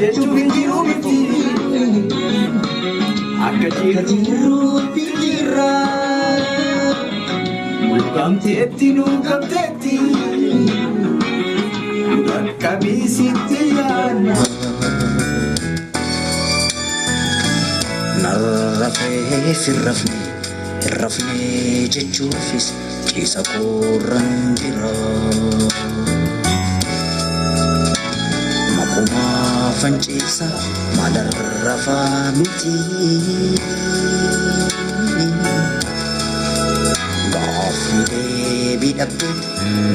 Jechuuf hin jiru miti. Akka jiruutti jirra. Nu gamteetti nu gamteetti. Nu dhaqqabiisitti yaadna. Narrafee firrafne hirrafne jechuufis ciisa koorran jira. Maqumaa fanciisa maalarrafaa miti. Gaaffii deebii dhabdeet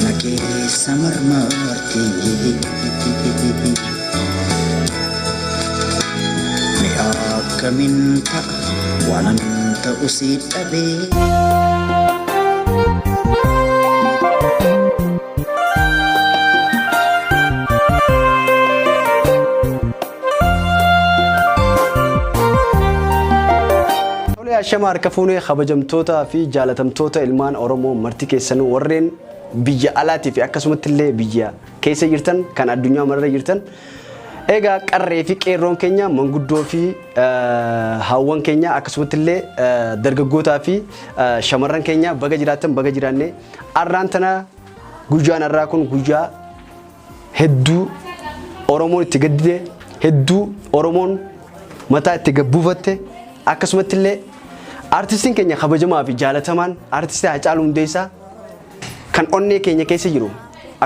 na keessa marmarti. Mee akkamiin ta'a waanan ta'u si dhabee. Tolee, ashama harka fuunee kabajamtootaa fi jaalatamtoota ilmaan Oromoo marti keessanuu warreen biyya alaatii fi akkasumatti illee biyya keessa jirtan kan addunyaa mararra jirtan. Egaa qarree fi qeerroon keenya manguddoo fi haawwan keenya akkasumatti illee dargaggootaa fi shamarran keenya baga jiraattan baga jiraanne arraan tana guyyaan har'aa kun guyyaa hedduu Oromoon itti gaddite hedduu Oromoon mataa itti gabbuufatte akkasumatti illee artistiin keenya kabajamaa fi jaalatamaan artistii Haacaaluu Hundeessaa kan onnee keenya keessa jiru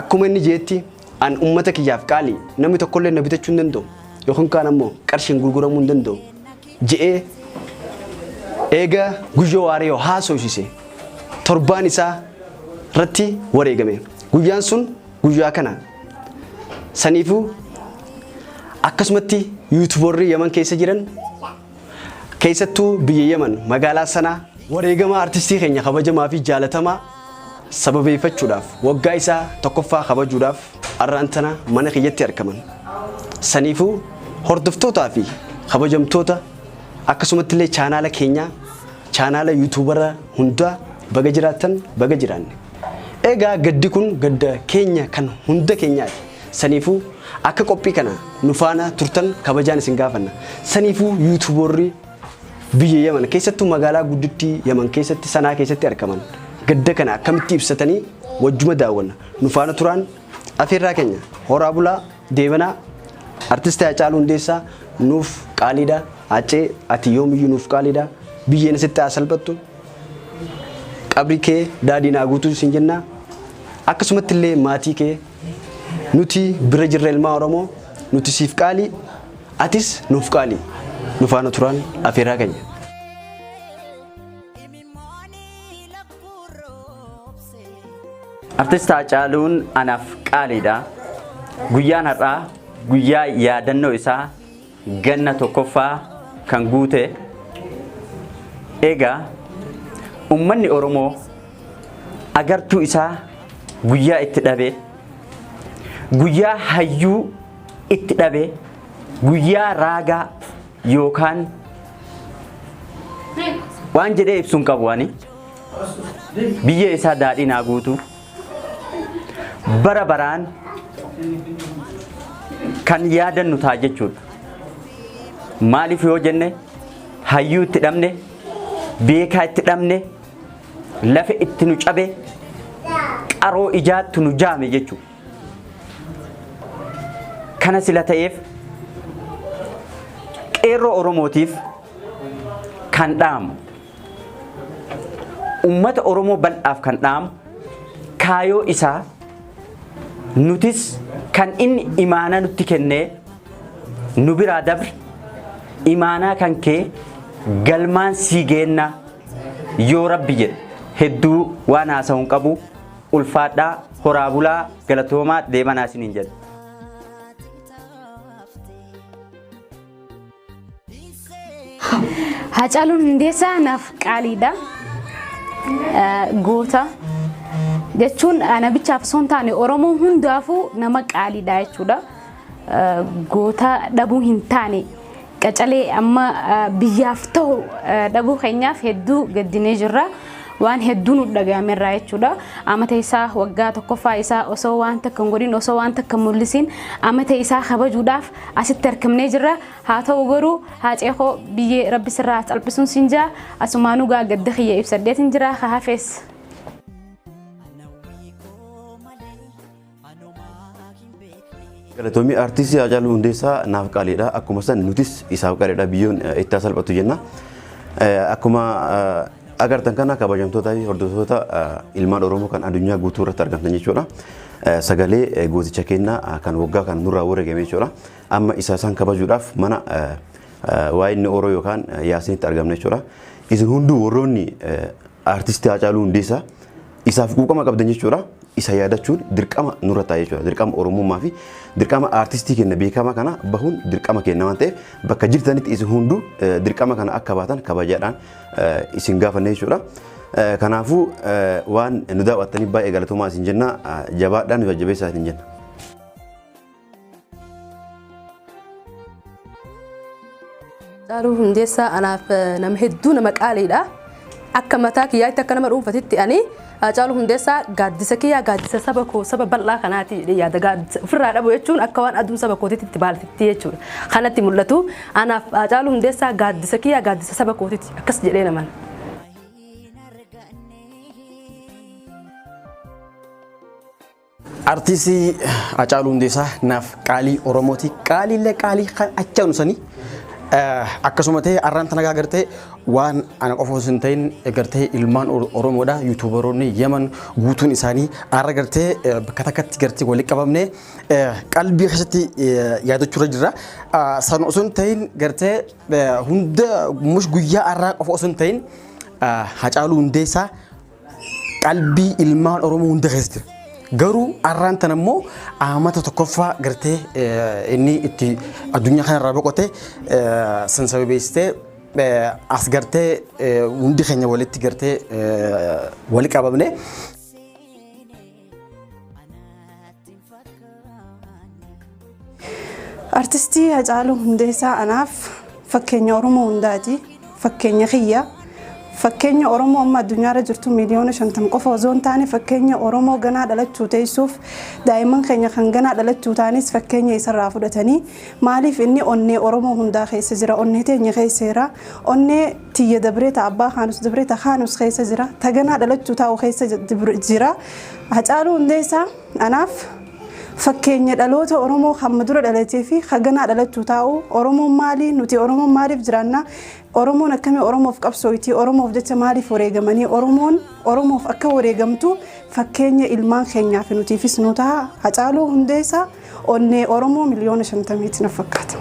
akkuma inni jeetti an ummata kiyyaaf qaalii namni tokkollee na bitachuu hin danda'u yookiin kaan ammoo qarshiin gurguramuu hin danda'u je'ee eega guyyoo waariyoo haasofsiise torbaan isaa irratti wareegame. Guyyaan sun guyyaa kana. Saniifuu akkasumatti yuutuubarri Yaman keessa jiran keessattuu biyya Yaman magaalaa sanaa wareegama artistii keenya kabajamaa fi jaalatamaa sababeeffachuudhaaf waggaa isaa tokkoffaa kabajuudhaaf arraan tana mana kiyyatti argaman. Saniifuu hordoftootaa fi kabajamtoota akkasumatti illee chaanaala keenyaa chaanaala yuutuubara hundaa baga jiraattan baga jiraanne. Egaa gaddi kun gadda keenya kan hunda keenyaati. Saniifuu akka qophii kana nu faana turtan kabajaan isin gaafanna. Saniifuu yuutuubarri biyya Yaman keessattuu magaalaa guddittii Yaman keessatti sanaa keessatti argaman gadda kana akkamitti ibsatanii wajjuma daawwanna. Nu faana turaan afeerraa keenya horaa bulaa deebanaa artistii Haacaaluu Hundeessaa nuuf qaaliidha. Haacee ati yoomiyyuu nuuf qaaliidha. Biyyeen sitti haa salphattu. Qabri kee daadhiin haa guutuu sin jenna. Akkasumatti illee maatii kee nuti bira jirra ilmaa Oromoo nuti siif qaalii atis nuuf qaalii. Nu faana turaan afeerraa keenya. Artist Haacaaluun anaaf qaaliidha. Guyyaan har'aa guyyaa yaadannoo isaa ganna tokkoffaa kan guute. Egaa uummanni Oromoo agartuu isaa guyyaa itti dhabe, guyyaa hayyuu itti dhabe, guyyaa raagaa yookaan waan jedhee ibsuun qabu ani. Biyya isaa daadhiin haa guutu. Bara baraan kan yaadannu ta'a jechuudha. Maaliif yoo jenne hayyuu itti dhabne, beekaa itti dhabne, lafa itti nu cabe, qaroo ijaatti nu jaame jechuudha. Kana sila ta'eef qeerroo Oromootiif kan dhaamu ummata Oromoo bal'aaf kan dhaamu kaayoo isaa nutis kan inni imaanaa nutti kennee nu biraa dabre imaanaa kan kee galmaan sii geenna yoo rabbi jedhe hedduu waan haasa'u hin qabu ulfaadhaa horaa bulaa galatoomaa deemanaa isiniin jedha. Haacaaluun Hundeessaa naaf qaaliidha. Goota jechuun ana bichaaf osoo hin taane Oromoo hundaafuu nama qaaliidha jechuudha. Goota dhabuu hin taane qacalee amma biyyaaf ta'u dhabuu keenyaaf hedduu gaddinee jirra. Waan hedduu nu dhagahamerraa jechuudha. Amata isaa waggaa tokkoffaa isaa osoo waan takka hin godhin, osoo waan takka hin mul'isin, amata isaa kabajuudhaaf asitti argamnee jirra. Haa ta'u garuu Haacee koo, biyyee rabbi sirraa salphisuun siin jaa. Asumaanuu gaa gadda kiyya ibsadheetin jira ka hafees. Galatoomii, artistii Haacaaluu Hundeessaa naaf qaaliidha. Akkuma san nutis isaaf qaaliidha, biyyoon itti salphatu jenna. Akkuma agartan kana, kabajamtootaa fi hordoftoota ilmaan Oromoo kan addunyaa guutuu irratti argamtan jechuudha. Sagalee gooticha keenyaa kan waggaa kan nurraa wareegame jechuudha. Amma isa isaan kabajuudhaaf mana waa'ee inni Oroo yookaan Yaasinitti argamna jechuudha. Isin hunduu warroonni artistii Haacaaluu Hundeessaa isaaf quuqama qabdan jechuudha. Isa yaadachuun dirqama nurra ta'a jechuudha. Dirqama Oromummaa fi dirqama artistii keenya beekamaa kana bahuun dirqama keenya waan ta'eef, bakka jirtanitti isin hunduu dirqama kana akka baatan kabajaadhaan isin gaafanne jechuudha. Kanaafuu waan nu daawwattaniif baay'ee galatoomaa isin jenna. Jabaadhaan nu jajjabeessaa isin jenna. Haacaaluu Hundeessaa anaaf nama hedduu nama qaaliidha. Akka mataa kiyyaatti, akka nama dhuunfatitti, ani Haacaaluu Hundeessaa gaaddisa kiyyaa, gaaddisa saba koo, saba bal'aa kanaati jedhee yaada. Gaaddisa ofirraa dhabu jechuun akka waan aduun saba kootiitti itti baaltitti jechuudha. Kanatti mul'atu, anaaf Haacaaluu Hundeessaa gaaddisa kiyyaa, gaaddisa saba kootiiti akkas jedhee naman. Artiistii Haacaaluu Hundeessaa naaf qaalii Oromooti. Qaaliillee qaalii kan achaanu sanii akkasuma ta'e arraan tana gartee waan ana qofa osoo hin ta'in gartee ilmaan Oromoodha, yuutuubaroonni Yaman guutuun isaanii arra gartee bakka takkatti gartee walitti qabamne qalbii keessatti yaadachuurra jirra. San osoo hin ta'in gartee hunda mush guyyaa arraa qofa osoo hin ta'in Haacaaluu Hundeessaa qalbii ilmaan Oromoo hunda keessa jira. Garuu arraan tan ammoo amata tokkoffaa gartee inni itti addunyaa kanarraa boqote san sababeessitee as gartee hundi keenya walitti gartee wali qabamne. Artistii Hacaaluu Hundeessaa anaaf fakkeenya Oromoo hundaati. Fakkeenya kiyya. Fakkeenya Oromoo amma addunyaarra jirtu 50,000,000 qofa osoo hin taane, fakkeenya Oromoo ganaa dhalachuu teessuuf, daa'imman keenya kan ganaa dhalachuu ta'anis fakkeenya isarraa fudhatanii. Maaliif? Inni onnee Oromoo hundaa keessa jira, onnee teenya keessa jira, onnee tiyya dabree, ta abbaa kaanus dabree, ta kaanus keessa jira, ta ganaa dhalachuu taa'u keessa jira. Hacaaluu Hundeessaa anaaf fakkeenya dhaloota Oromoo hamma dura dhalatee fi haganaa dhalachuu taa'u. Oromoon maali? Nuti Oromoon maaliif jiraanna? Oromoon akkamii Oromoof qabsooyti? Oromoof jecha maaliif wareegamanii? Oromoon Oromoof akka wareegamtu fakkeenya ilmaan keenyaaf nutiifis nu ta'a. Hacaaluu Hundeessaa onnee Oromoo 50,000,000ti na fakkaata.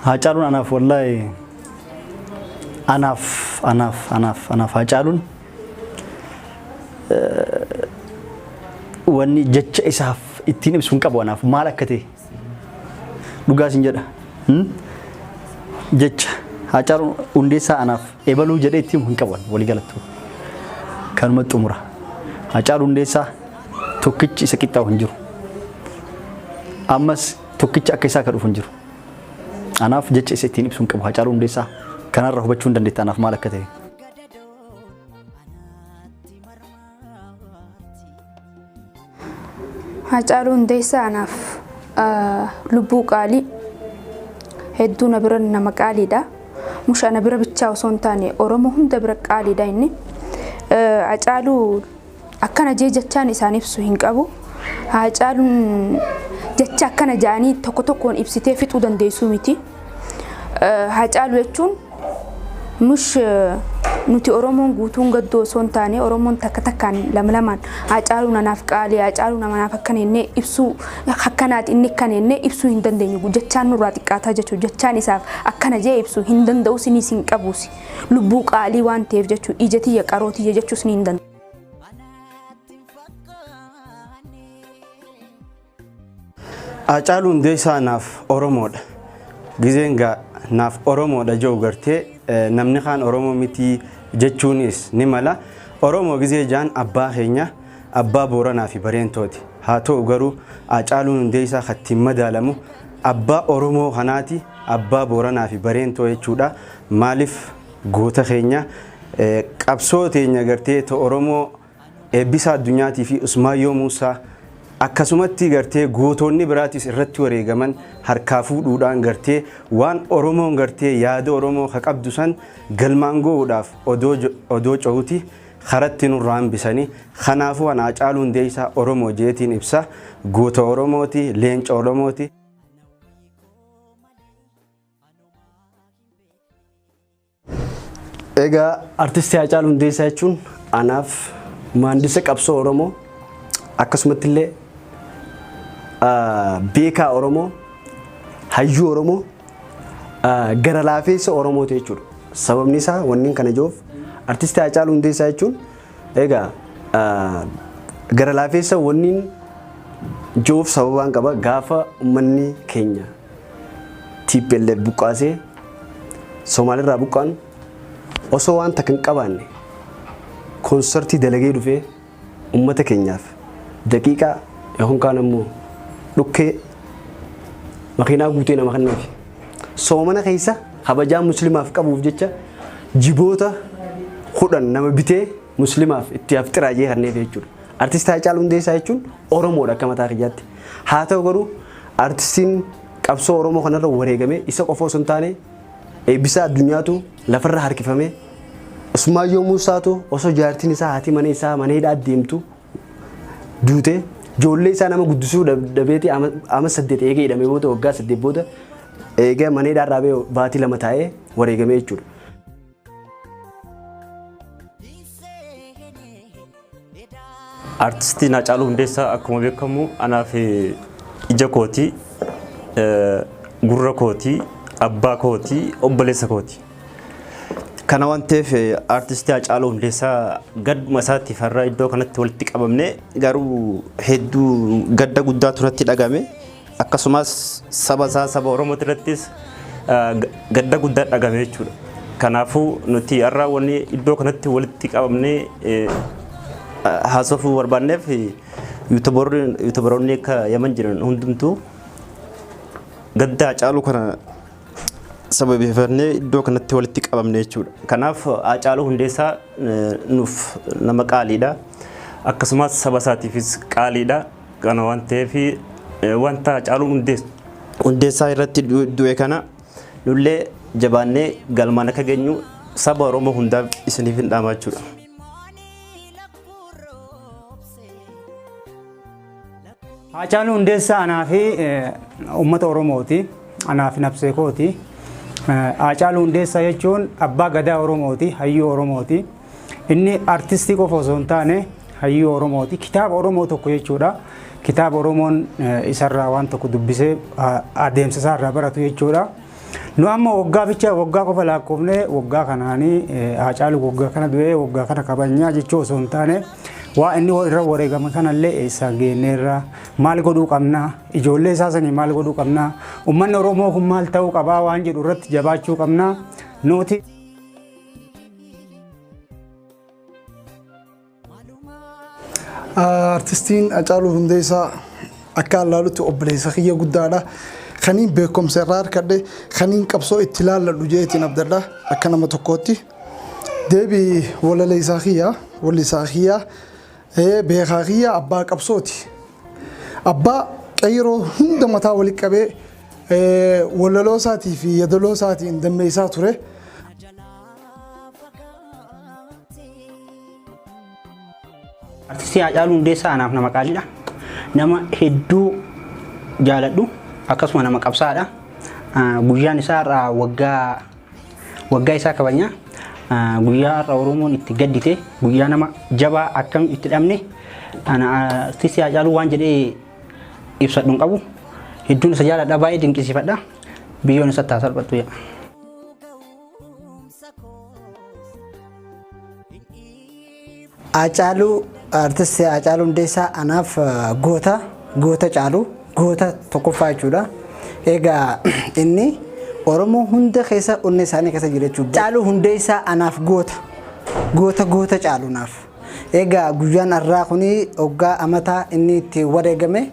Haacaaluun anaaf, wallaahi, anaaf anaaf anaaf anaaf Haacaaluun wanni jecha isaaf ittiin ibsu hin qabu. Anaaf maal akka ta'e dhugaa sin jedha. Jecha Haacaaluun Hundeessaa anaaf ebaluu jedhee ittiin hin qabu walii galattu. Kanuma xumura. Haacaaluu Hundeessaa tokkichi isa qixxaawu hin jiru. Ammas tokkicha akka isaa kan dhufu hin jiru. Anaaf jecha isa ittiin ibsu hin qabu Haacaaluu Hundeessaa. Kanarra hubachuu hin dandeetta anaaf maal akka ta'e. Haacaaluu Hundeessaa anaaf lubbuu qaalii, hedduu na bira nama qaaliidha. Musha ana bira bichaa osoo hin taane Oromoo hunda bira qaaliidha inni. Haacaaluu akkana jee jechaan isaan ibsu hin qabu. Haacaaluun jecha akkana ja'anii tokko tokkoon ibsitee fixuu dandeessuu miti. Haacaaluu jechuun mush nuti Oromoon guutuun gadduu osoo hin taane, Oromoon takka takkaan, lama lamaan Haacaaluu anaaf qaalii, Haacaaluu anaaf akkana jennee ibsuu, akkanaati inni akkana jennee ibsuu hin dandeenyu. Jechaan nurraa xiqqaataa jechuudha. Jechaan isaaf akkana jee ibsuu hin danda'u, siniis hin qabuusi. Lubbuu qaalii waan ta'eef jechuudha. Ija tiyya, qaroo tiyya jechuus ni hin danda'u. Haacaaluu Hundeessaa naaf Oromoodha. Gizeen gaa naaf Oromoodha jedhu gartee namni kaan Oromoo miti jechuunis ni mala. Oromoo gizee jaan abbaa keenya, abbaa Booranaa fi Bareentooti. Haa ta'u garuu Haacaaluun Hundeessaa kan ittiin madaalamu Abbaa Oromoo kanaati, abbaa Booranaa fi Bareentoo jechuudha. Maaliif goota keenya qabsoo teenya gartee ta Oromoo Eebbisaa Addunyaatii fi Usmaayyoo Muusaa akkasumatti gartee gootonni biraatis irratti wareegaman harkaa fuudhuudhaan gartee waan Oromoon gartee yaada Oromoo ka qabdu san galmaan ga'uudhaaf odoo cohuti karatti nurraa hambisanii. Kanaafuu ana Hacaaluu Hundeessaa Oromoo jeetiin ibsa. Goota Oromooti, leenca Oromooti. Egaa artistii Haacaaluu Hundeessaa jechuun anaaf maandisa qabsoo Oromoo, akkasumatti illee beekaa Oromoo, hayyuu Oromoo, gara laafeessa Oromooti jechuudha. Sababni isaa wanni kana jiruuf artistii Haacaaluu Hundeessaa jechuun egaa gara laafeessa wanni jiruuf sababaan qaba. Gaafa uummanni keenya TPLF buqqaasee Somaalirraa buqqaan osoo waan takka hin qabaanne koonsartii dalagee dhufee uummata keenyaaf daqiiqaa yookaan kaan ammoo dhukkee makiinaa guutee nama kenneef. Soomana keessa kabajaa muslimaaf qabuuf jecha jiboota 10 nama bitee muslimaaf itti afxiraa jee kenneef jechuudha. Artist Haacaaluu Hundeessaa jechuun Oromoodha akka mataa kiyyaatti. Haa ta'u garuu artistiin qabsoo Oromoo kanarra wareegame isa qofa osoo hin taane Eebbisaa Addunyaatu lafarra harkifame, Usmaayyoo Muusaatu osoo jaartiin isaa haati mana isaa mana hidhaa deemtu duute, ijoollee isaa nama guddisuu dhabeeti ama 8 eega hidhamee booda waggaa 8 booda eega mana hidhaa irraa ba'e baatii 2 taa'ee wareegame jechuudha. Artistiin Haacaaluu Hundeessaa akkuma beekamu anaaf ija kooti, gurra kooti, abbaa kooti, obboleessa kooti. Kana waan ta'eef artistii Haacaaluu Hundeessaa gadduma isaatiif har'a iddoo kanatti walitti qabamne, garuu hedduu gadda guddaatu natti dhagame. Akkasumas saba isaa saba Oromoo irrattis gadda guddaa dhagame jechuudha. Kanaafuu nuti har'a wanni iddoo kanatti walitti qabamnee haasofuu barbaanneef yuutubaroonni akka Yaman jiran hundumtuu gadda Haacaaluu kana sababeeffannee iddoo kanatti walitti qabamne jechuudha. Kanaaf Haacaaluu Hundeessaa nuuf nama qaaliidha. Akkasumas saba isaatiifis qaaliidha. Kana waan ta'eef wanta Haacaaluun Hundeessaa irratti du'e kana nullee jabaannee galmaan akka geenyu saba Oromoo hundaaf isiniif hin dhaamaa jechuudha. Haacaaluu Hundeessaa anaa fi uummata Oromooti. Anaa fi nafsee kooti. Haacaaluu Hundeessaa jechuun abbaa gadaa Oromooti, hayyuu Oromooti. Inni artistii qofa osoo hin taane hayyuu Oromooti. Kitaaba Oromoo tokko jechuudha. Kitaaba Oromoon isarraa waan tokko dubbisee adeemsa isaarraa baratu jechuudha. Nu amma waggaa bicha waggaa qofa lakkoofnee waggaa kanaanii Haacaaluu waggaa kana du'ee waggaa kana kabajnaa jechuu osoo hin taane waa inni irra wareegame kanallee eessaan geenyeerra, maal godhuu qabna, ijoollee isaa sanii maal godhuu qabna, uummanni Oromoo kun maal ta'uu qabaa waan jedhu irratti jabaachuu qabna nuti. Artistiin Hacaaluu Hundeessaa akka allaalutti obboleessa kiyya guddaadha. Kaniin beekumsa irraa argadhe, kaniin qabsoo itti laalladhu jeetiin abdadha akka nama tokkootti. Deebii walaleessaa kiyya, wallisaa kiyya, beekaa kiyya, abbaa qabsooti. Abbaa qeyroo hunda mataa walitti qabee walaloo isaatii fi yadaloo isaatiin dammeessaa ture. Artistii Haacaaluu Hundeessaa anaaf nama qaaliidha. Nama hedduu jaaladhu, akkasuma nama qabsaadha. Guyyaan isaa har'a waggaa waggaa isaa kabajna. Guyyaa har'a Oromoon itti gaddite, guyyaa nama jabaa akkam itti dhabne. Ana artistii Haacaaluu waan jedhee ibsadhu hin qabu. Hedduun isa jaaladha, baay'ee dinqisiifadha. Biyyoon isatti haa salphattu jedha. Haacaaluu, artist Haacaaluu Hundeessaa anaaf goota, goota caalu, goota tokkoffaa jechuudha. Egaa inni Oromoo hunda keessa onnee isaanii keessa jira jechuudha. Haacaaluu Hundeessaa anaaf goota, goota goota caalu naaf. Egaa guyyaan har'aa kuni hoggaa amataa inni itti wareegame.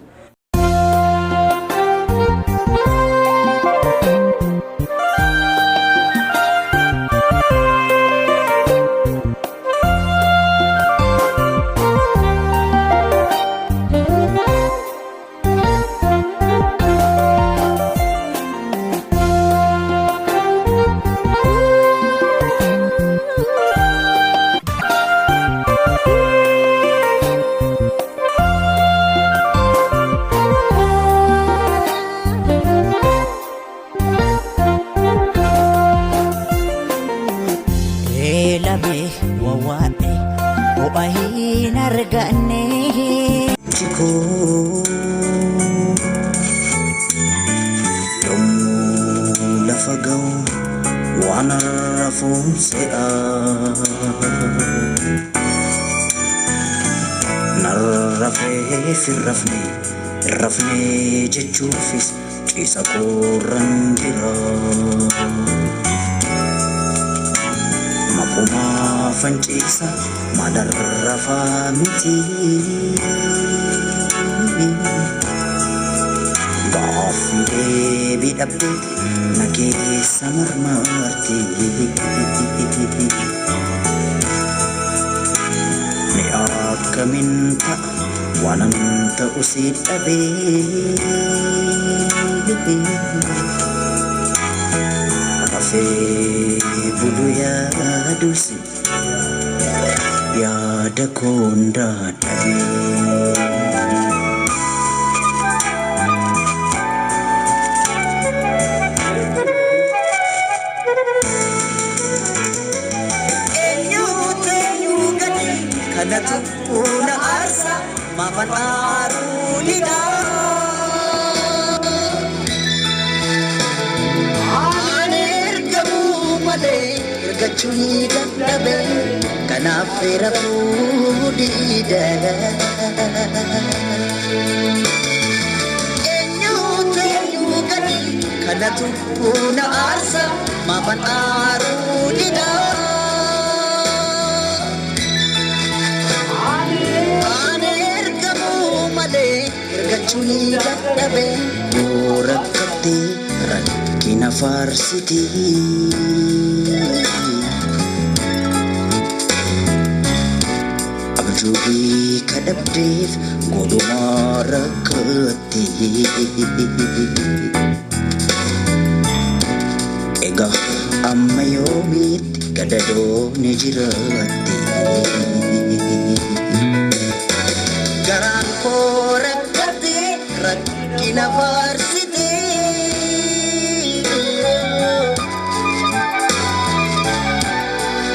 Sin arganne. Chikoo yommuu lafa ga'u waan rafuun se'a. Narrafee firrafne irrafne jechuufis ciisa koorran jira. Maqumaa fanciisa maalarrafaa miti. Gaaffii deebii dhabdee na keessa marmarti. Mee akkamiin ta'a waanan ta'u si dhabee. Rafee bulu yaadus yaada koon dadhabee. Eenyuutu eenyu gadi kanatu na aarsa maafan aaruu dida. Ani ergamuu malee ergachuu ni dadhabe kanaaf rafuu dida. Eenyuutu eenyu gadi kanatu na aarsa maafan aaruu dida. Ani ergamuu malee ergachuu ni dadhabe. Yoo rakkatte rakkina faarsiti. Abjuu hiika dhabdeef godhumaa rakkatti. Egaa amma yoomiitti gadadoon jiraatti? Garaan koo rakkate rakkina faarsite.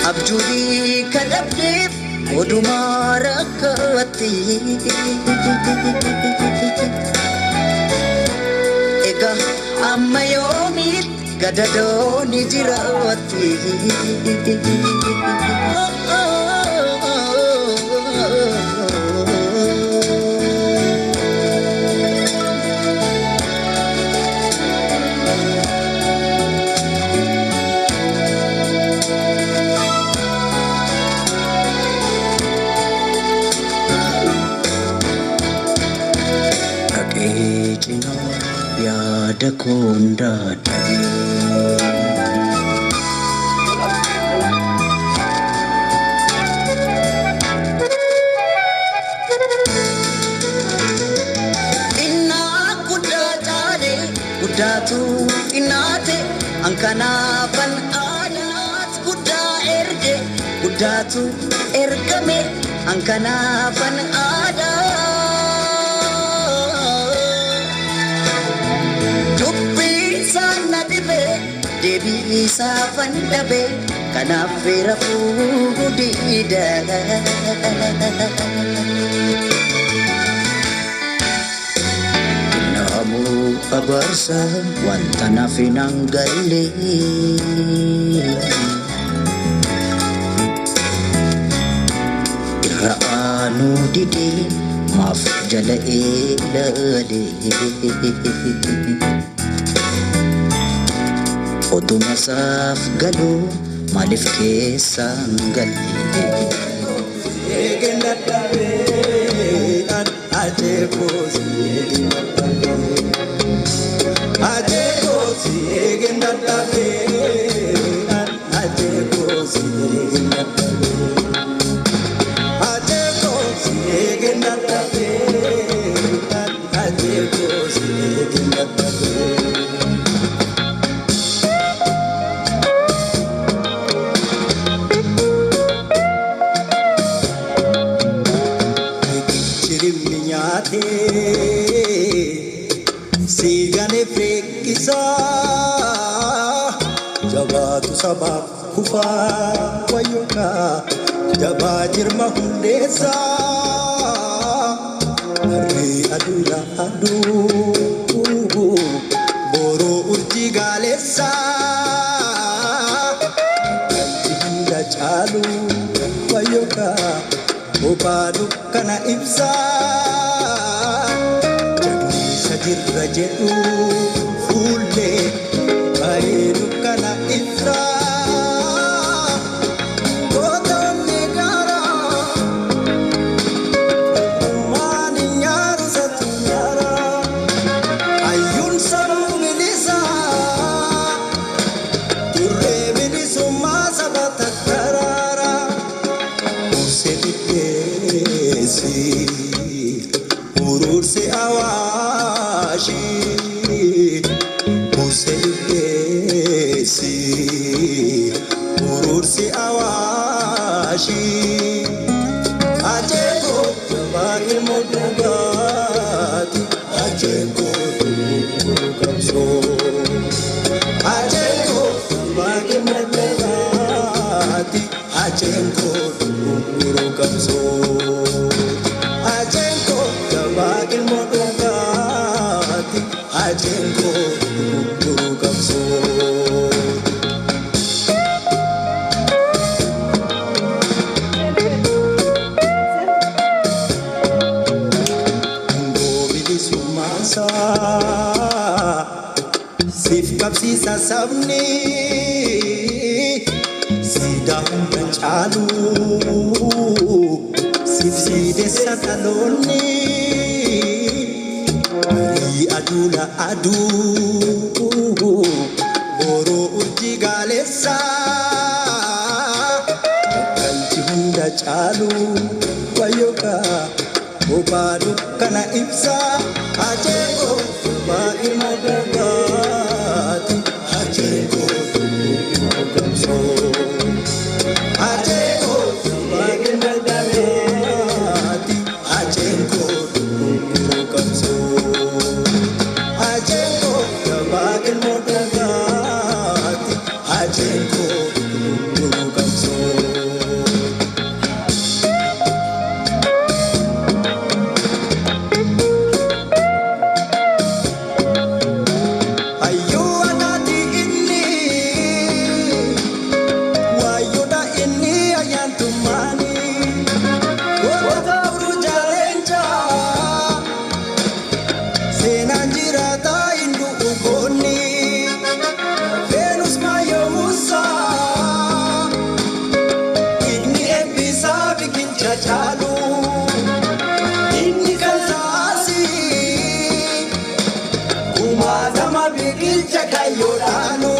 Abjuu hiika dhabdeef odumaa rakkate. Egaa amma yoomiitti gadadoon jiraatti? Dhaqee cinaa yaada koon dadhabee. Innaa guddaa caale guddaatu xinnaate hankanaafan aadaat guddaa erge guddaatu ergame hankanaafan aadaa. Dubbiin isaa na dhibe deebii isaafan dhabe kanaaf rafuu dida. Naamuu abaarsa wanta naaf hin galle. Irra aanuu didee maaf jala ilaale. Otuma isaaf galuu maaliif keessaan galle? Eegeen dadhabee ajeekoosi eegeen dadhabee ajeekoosi eegeen dadhabee ajeekoosi eegeen dadhabee ajeekoosi eegeen dadhabee ajeekoosi eegeen dadhabee. Chirimni nyaatee siigane feekisaa jabaatu sabaaf kufaa wayyookaa Jabaa jirma hundeessaa harree aduudha aduu boroo urjii gaaleessaa galchi hunda caalu wayyokaa bobaa dukkana ibsaa jagniisa jirra jedhu fuullee baay'ee dukkana ibsaa. Gootonni gaaraa maali nyaaru satu nyaaraa hayyuun sammuu bilisaa turree bilisummaa saba takkaraaraa Mursee dhidheessi urursi awaashi Mursee dhidheessi urursi awaashi Ajeeko jabaa ilmoo dhugaati ajeeko qabsoo ajeeko jabaa ilmoo dhugaati ajeeko qabsoo ajeeko jabaa ilmoo dhugaati ajeeko qabsoo. Siif qabsiisa sabni siidaa hunda caalu siif siidessa dhaloonni barii aduula aduu boroo urjii gaaleessa galchi hunda caalu wayyokaa bobaa dukkana ibsaa ajeeko jabaa ilma dhugaati ajeeko qabsoo ajeeko jabaa ilma dhugaati ajeeko qabsoo ajeeko jabaa ilma dhugaati ajeeko qabsoo. Hayyuu anaati inni waayyoodha inni ayyaantummaani goota uruu jaaleenca seenaan jiraataa hin du'u goonni Veenus maayoo Musaa inni eebbisaa biqilcha caalu inni kalsaasii. Kumaatama biqilcha kayyoodhaanu.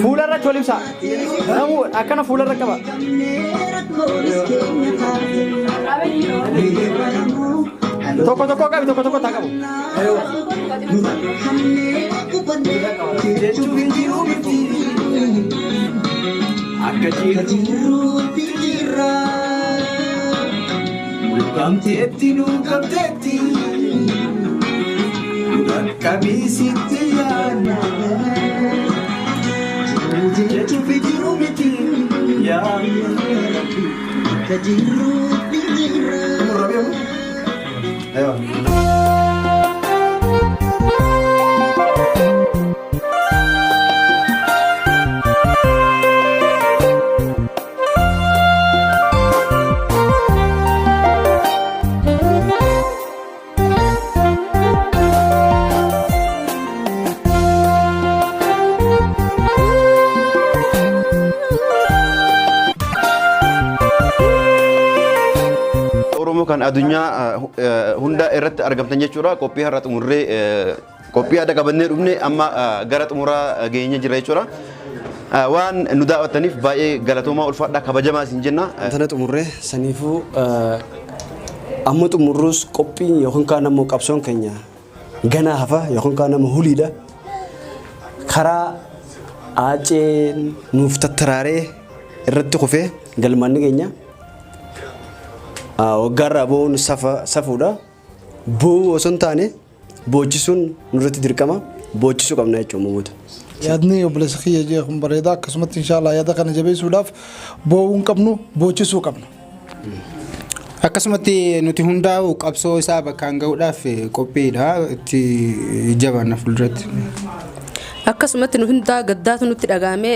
Fuula irratti wal ibsaa. Namuu akkana fuula irra qaba. Tokko tokko qabi tokko tokko taa qabu. Akka jiruutti jirra. Dhugamteetti dhugamteetti. Dhugaqqabiisitti yaadna. Jechuuf jiru miti. Yaa Akka jiruutti jirra. Oromoo kan addunyaa hunda irratti argamtan jechuudha. Qophii har'a xumurree qophii adda qabannee dhufne amma gara xumuraa geenye jira jechuudha. Waan nu daawwattaniif baay'ee galatoomaa, ulfaadhaa, kabajamaa isin jenna. Tana xumurree saniifuu. Amma xumurruus qophiin yookaan kaan ammoo qabsoon keenya ganaa hafa yookaan kaan ammoo huliidha. Karaa Haaceen nuuf tattaraaree irratti kufee galmanni keenya waggaarraa boo'uun safuudha. Boo'uu osoo hin taane boochisuun nurratti dirqama, boochisuu qabna jechuudha uummata. Yaadni obboleessa kiyya jee kun bareeda. Akkasumatti inshaallah yaada kana jabeessuudhaaf boo'uu hin qabnu, boochisuu qabna. Akkasumatti nuti hundaa'u qabsoo isaa bakkaan gahuudhaaf qophiidha, itti jabaanna fuulduratti. Akkasumatti nu hundaa gaddaatu nutti dhagahame.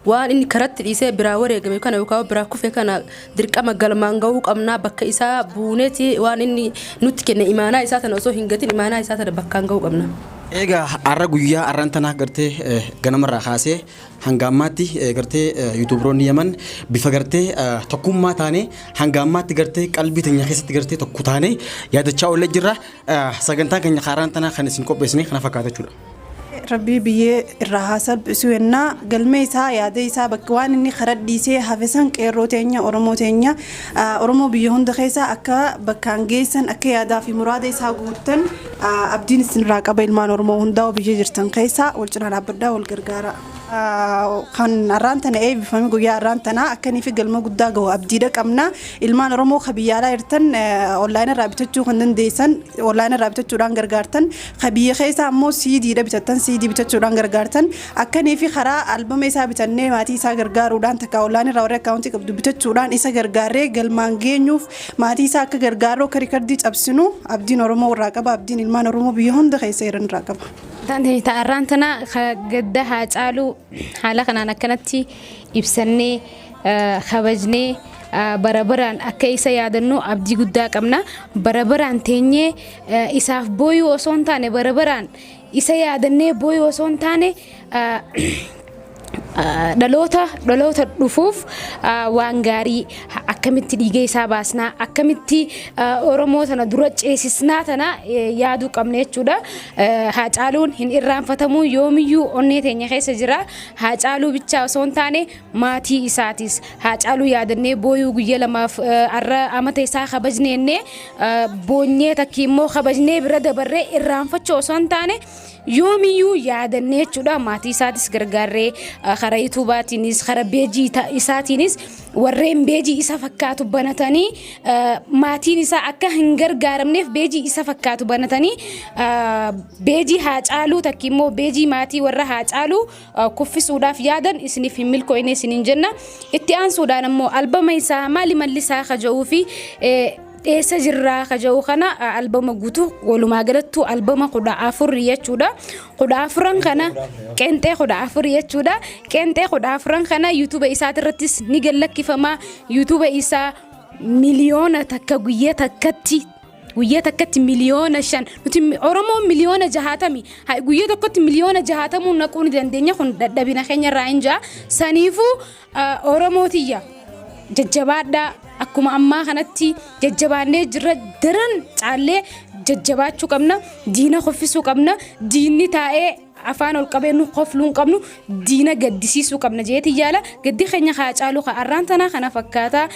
Waan inni karatti dhiisee biraa wareegame kana yookaan biraa kufe kana dirqama galmaan gahuu qabnaa. Bakka isaa buuneeti waan inni nutti kenne, imaanaa isaa tana osoo hin gatin, imaanaa isaa tana bakkaan gahuu qabna. Egaa har'a guyyaa har'aan tana gartee ganamarraa kaasee hanga ammaatti gartee yuutuubaroonni Yaman bifa gartee tokkummaa taanee hanga ammaatti gartee qalbii teenya keessatti gartee tokko taanee yaadachaa oolee jirra. Sagantaan keenya har'aan tana kan isin qopheessine kana fakkaata jechuudha. Rabbii biyyee irraa haa salphisu yennaa. Galmee isaa, yaada isaa, bakka waan inni karaa dhiisee hafe san qeerroo teenya, Oromoo teenya, Oromoo biyya hunda keessaa akka bakkaan geessan, akka yaadaa fi muraada isaa guuttan abdiin isinirraa qaba. Ilmaan Oromoo hundaa biyya jirtan keessaa wal cinaa dhaabbadhaa, wal gargaara. Kan har'aan tana eebbifame, guyyaa har'aan tana akkanii fi galma guddaa gahu abdiidha qabna. Ilmaan Oromoo ka biyyaalaa jirtan online irraa bitachuu kan dandeessan online irraa bitachuudhaan gargaartan, ka biyya keessaa ammoo CDdha bitattan CD bitachuudhaan gargaartan, akkanii fi karaa albama isaa bitannee maatii isaa gargaaruudhaan, takka online irraa warri akkaawuntii qabdu bitachuudhaan isa gargaarree galmaan geenyuuf maatii isaa akka gargaarru, akka rikardii cabsinu abdiin Oromoo irraa qaba, abdiin ilmaan Oromoo biyya hunda keessa jiran irraa qaba. Har'aan tana gadda Haacaaluu haala kanaan akkanatti ibsannee kabajnee bara baraan akka isa yaadannu abdii guddaa qabna. Bara baraan teenyee isaaf booyuu osoo hin taane, bara baraan isa yaadannee booyuu osoo hin taane, dhaloota dhufuuf waan gaarii akkamitti dhiiga isaa baasnaa, akkamitti Oromoo tana dura ceesisnaa tana yaaduu qabna jechuudha. Haacaaluun hin irraanfatamu, yoomiyyuu onnee teenya keessa jira. Haacaaluu bichaa osoo hin taane maatii isaatis. Haacaaluu yaadannee booyuu guyya 2f har'a amata isaa kabajneennee boonyee takki immoo kabajnee bira dabarree irraanfachuu osoo hin taane, yoomiyyuu yaadannee jechuudha. Maatii isaatis gargaarree karaa yuutuubaatiinis, karaa beejii isaatiinis, warreen beejii isa fakkaatu banatanii maatiin isaa akka hin gargaaramneef beejii isa fakkaatu banatanii beejii Haacaaluu takki immoo beejii maatii warra Haacaaluu kuffisuudhaaf yaadan isiniif hin milkoo'ine isiniin jenna. Itti aansuudhaan ammoo albama isaa maali mallisaa kaja'uu fi eessa jirraa kaja'u kana, albama guutuu, walumaa galattuu albama 14 jechuudha. 14n kana, qeenxee 14 jechuudha. Qeenxee 14n kana yuutuuba isaatirrattis ni gallakkifama. Yuutuuba isaa 1,000,000 guyyaa takkatti 5,000,000, nuti Oromoon 60,000,000, guyyaa tokkotti 60,000,000 naquu ni dandeenya. Kun dadhabina keenya irraa hin jaa. Saniifuu Oromootiyya, jajjabaadhaa. Akkuma ammaa kanatti jajjabaannee jirra, daran caallee jajjabaachuu qabna, diina kuffisuu qabna. Diinni taa'ee afaan ol qabee nu kofluu hin qabnu, diina gaddisiisuu qabna jeeti yaala. Gaddi keenya haa caalu ka arraan tanaa kana fakkaataa.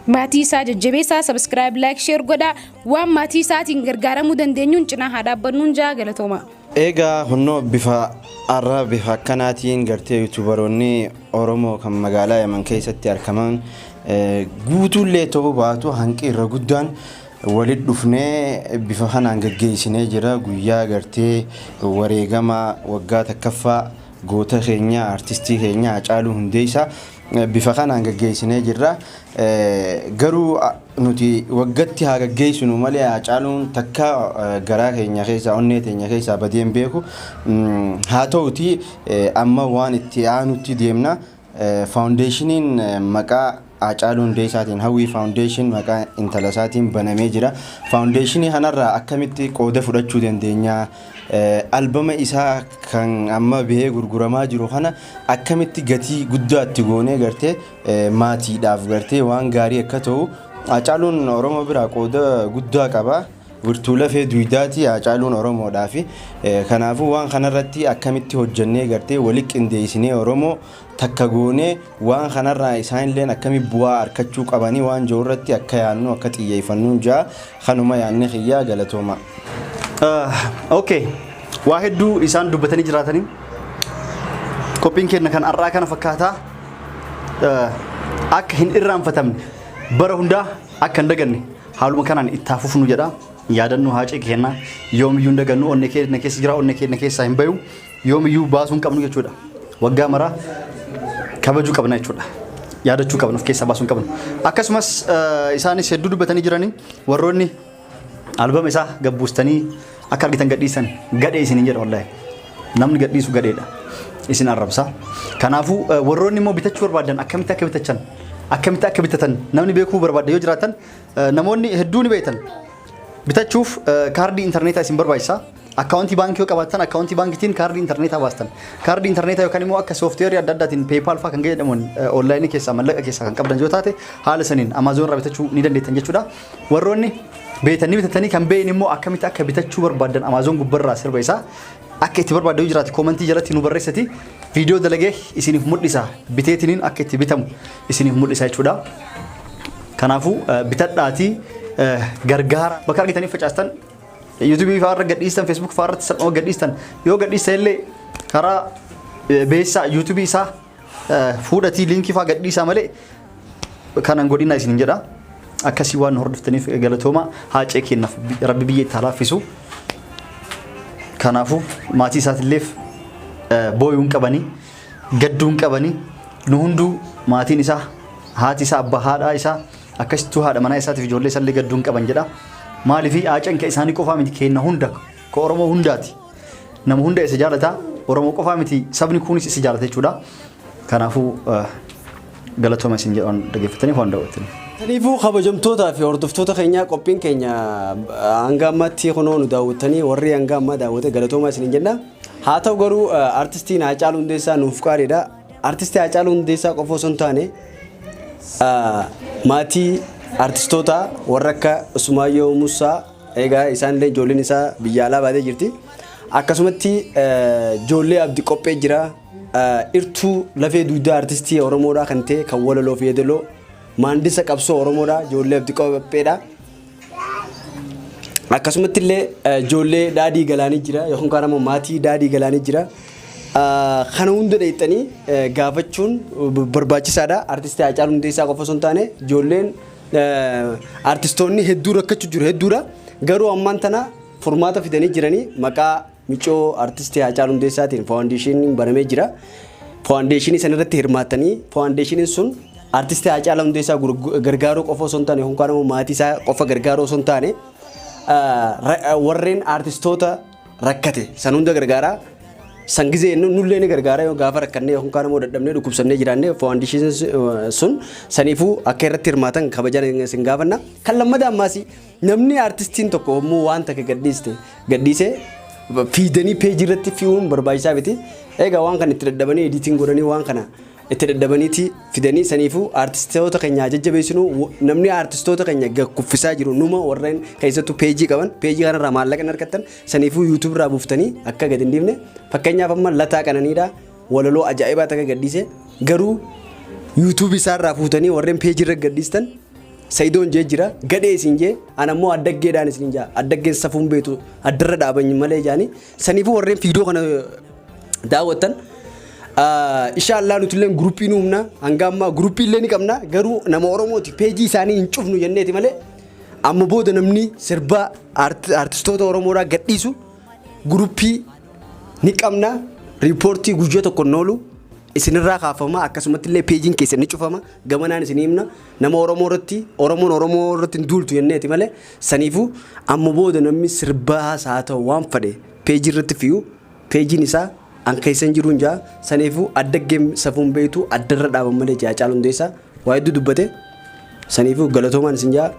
Maatii isaa jajjabeessaa, subscribe, like, share godhaa. Waan maatii isaatiin gargaaramuu dandeenyuun cinaa haa dhaabbannuun jaa. Galatooma. Egaa hunnoo bifa har'a bifa akkanaatiin gartee yuutuubaroonni Oromoo kan magaalaa Yaman keessatti argaman guutuullee ta'uu baatu hanqi irra guddaan walit dhufnee bifa kanaan gaggeessinee jira guyyaa gartee wareegama waggaa 1ffaa goota keenya, artistii keenya Haacaaluu Hundeessaa bifa kanaan gaggeessinee jirra. Garuu nuti waggatti haa gaggeessinu malee Haacaaluun takka garaa keenya keessaa, onnee teenya keessaa badee hin beeku. Haa ta'uti amma waan itti aanutti deemna. Faawundeeshiniin maqaa Haacaaluu Hundeessaatiin, Hawwii Foundation, maqaa intala isaatiin banamee jira. Faawundeeshinii kanarraa akkamitti qooda fudhachuu dandeenya? Albama isaa kan amma bahee gurguramaa jiru kana akkamitti gatii guddaa itti goonee gartee maatiidhaaf gartee waan gaarii akka ta'u? Haacaaluun Oromoo biraa qooda guddaa qaba. Wirtuu lafee duwidaati Haacaaluun Oromoodhaafi. Kanaafuu waan kanarratti akkamitti hojjannee gartee wali qindeessinee Oromoo takka goonee waan kanarraa isaanilleen akkami bu'aa argachuu qabanii waan jiru irratti akka yaannu akka xiyyeeffannuun jaa kanuma yaanni kiyyaa galatooma. Okay. Waa hedduu isaan dubbatanii jiraatanii qophiin keenya kan har'aa kana fakkaataa akka hin irraanfatamne bara hundaa akka hin daganne haaluma kanaan itti fufnu jedha. Yaadannoo Haacee keenya yoomiyyuu hin dagannu, onnee keenya keessa jira, onnee keenya keessaa hin bayu, yoomiyyuu baasuu hin qabnu jechuudha. Waggaa maraa kabajuu qabna jechuudha. Yaadachuu qabna, of keessaa baasuu hin qabnu. Akkasumas isaanis hedduu dubbatanii jiranii warroonni albama isaa gabbuustanii akka argitan gadhiisan gadhee isiniin jedha wallaahi. Namni gadhiisu gadheedha. Isin arrabsa. Kanaafuu warroonni immoo bitachuu barbaadan akkamitti akka bitachan akkamitti akka bitatan namni beekuu barbaada yoo jiraatan, namoonni hedduu ni beektan. Bitachuuf kaardii intarneetaa isin barbaachisa. Akkaawuntii baankii yoo qabaattan akkaawuntii baankiitiin kaardii intarneetaa baastan. Kaardii intarneetaa yookaan immoo akka sooftiweerii adda addaatiin PayPal fa'aa kan jedhamuun onlaayinii keessaa mallaqa keessaa kan qabdan yoo taate haala saniin Amazon irraa bitachuu ni dandeettan jechuudha. Warroonni beetanii bitatanii kan beeyin immoo akkamitti akka bitachuu barbaadan Amazon gubbarraa sirba isaa akka itti barbaaddan yoo jiraate koomantii jalatti nu barreessati viidiyoo dalagee isiniif mul'isa, biteetiniin akka itti bitamu isiniif mul'isa jechuudha. Kanaafuu bitadhaatii gargaara, bakka argitanii facaastan, yuutuubii fa'aa irra gadhiistan, feesbuuk fa'aa irratti salphama gadhiistan yoo gadhiistan illee karaa beessaa yuutuubii isaa fuudhatii liinkii fa'aa gadhiisaa malee kanan godhina isin jedha. Akkasii waan hordoftaniif galatooma. Haacee kennaaf rabbi biyya itti haa laaffisu. Kanaafuu maatii isaatiilleef booyuu hin qabanii, gadduu hin qabanii, nu hunduu maatiin isaa, haati isaa, abbaa haadhaa isaa, akkasittuu haadha manaa isaatiif ijoollee isaallee gadduu hin qaban jedha. Maaliif Haaceen kan isaanii qofaa miti, kenna hunda ka Oromoo hundaati. Nama hunda isa jaalata, Oromoo qofaa miti, sabni kunis isa jaalata jechuudha. Kanaafuu galatooma isin jedhan dhaggeeffatanii waan daawwattaniif. Kanaafuu kabajamtootaa fi hordoftoota keenyaa, qophiin keenya hanga ammaatti kunoo nu daawwattanii, warri hanga ammaa daawwate galatoomaa isiniin jenna. Haa ta'u garuu artistiin Haacaaluu Hundeessaa nuuf qaaliidha. Artistii Haacaaluu Hundeessaa qofa osoo hin taane maatii artistoota warra akka Usmaayyoo Musaa, egaa isaanillee ijoolleen isaa biyya alaa baatee jirti. Akkasumatti ijoollee Abdi Qophee jira. Irtuu lafee dugdaa artistii Oromoodhaa kan ta'e, kan walaloo fi yeedaloo, maandisa qabsoo Oromoodhaa, ijoollee Abdi Qopheedha. Akkasumatti illee ijoollee Daadhii Galaanii jira yookaan kaan ammoo maatii Daadhii Galaanii jira. Kana hunda dheexxanii gaafachuun barbaachisaadha. Artistii Haacaaluu Hundeessaa qofa osoo hin taane ijoolleen artistoonni hedduu rakkachuu jiru hedduudha. Garuu ammaan tana furmaata fidanii jiranii maqaa micoo artistii Haacaaluu Hundeessaatiin faawundeeshiniin banamee jira. Faawundeeshinii san irratti hirmaattanii faawundeeshiniin sun artistii Haacaaluu Hundeessaa gargaaruu qofa osoo hin taane yookaan immoo maatii isaa qofa gargaaruu osoo hin taane warreen artistoota rakkate san hunda gargaaraa. San gizee nullee ni gargaara yoo gaafa rakkannee yookaan immoo dadhabnee dhukkubsannee jiraanne faawundeeshiniin sun. Saniifuu akka irratti hirmaatan kabajaan isin gaafanna. Kan lammataa ammaas namni artistiin tokko immoo waan takka gadhiiste gadhiise fiidanii peejii irratti fi'uun barbaachisaa miti. Egaa waan kana itti dadhabanii editing godhanii waan kana itti dadhabaniiti fidanii. Saniifuu artistoota keenya jajjabeessinu. Namni artistoota keenya kuffisaa jiru numa warreen keessattuu peejii qaban, peejii kanarraa maallaqa hin argattan. Saniifuu YouTube irraa buuftanii akka gadi hin dhiifne. Fakkeenyaaf amma Lataa Qananiidha, walaloo ajaa'ibaa takka gadhiise, garuu YouTube isaarraa fuutanii warreen peejii irra gadhiistan Sayidoon jee jira, gadhee isin jee, ana immoo addaggeedhaan isin jaa, addaggeen safuun beetu addarra dhaaban malee jaanii. Saniifuu warreen fiidoo kana daawwattan, inshallah nuti illee guruppii nu humna hanga ammaa guruppii illee ni qabna, garuu nama Oromooti peejii isaanii hin cufnu jenneeti malee amma booda namni sirbaa artistoota Oromoodhaa gadhiisu guruppii ni qabna, riipoortii guyyaa tokko hin oolu isinirraa kaafama, akkasumatti illee peejiin keessan ni cufama. Gamanaan isin himna, nama Oromoo irratti, Oromoon Oromoo irratti hin duultu jenneeti malee. Saniifuu amma booda namni sirbaas haa ta'u waan fedhe peejii irratti fi'u peejiin isaa an keessan jiruun jaa. Saniifuu addaggeen safuun beektu addarra dhaaban malee jaa. Caalu Hundeessaa waa hedduu dubbate, saniifuu galatoomaan isin jaa.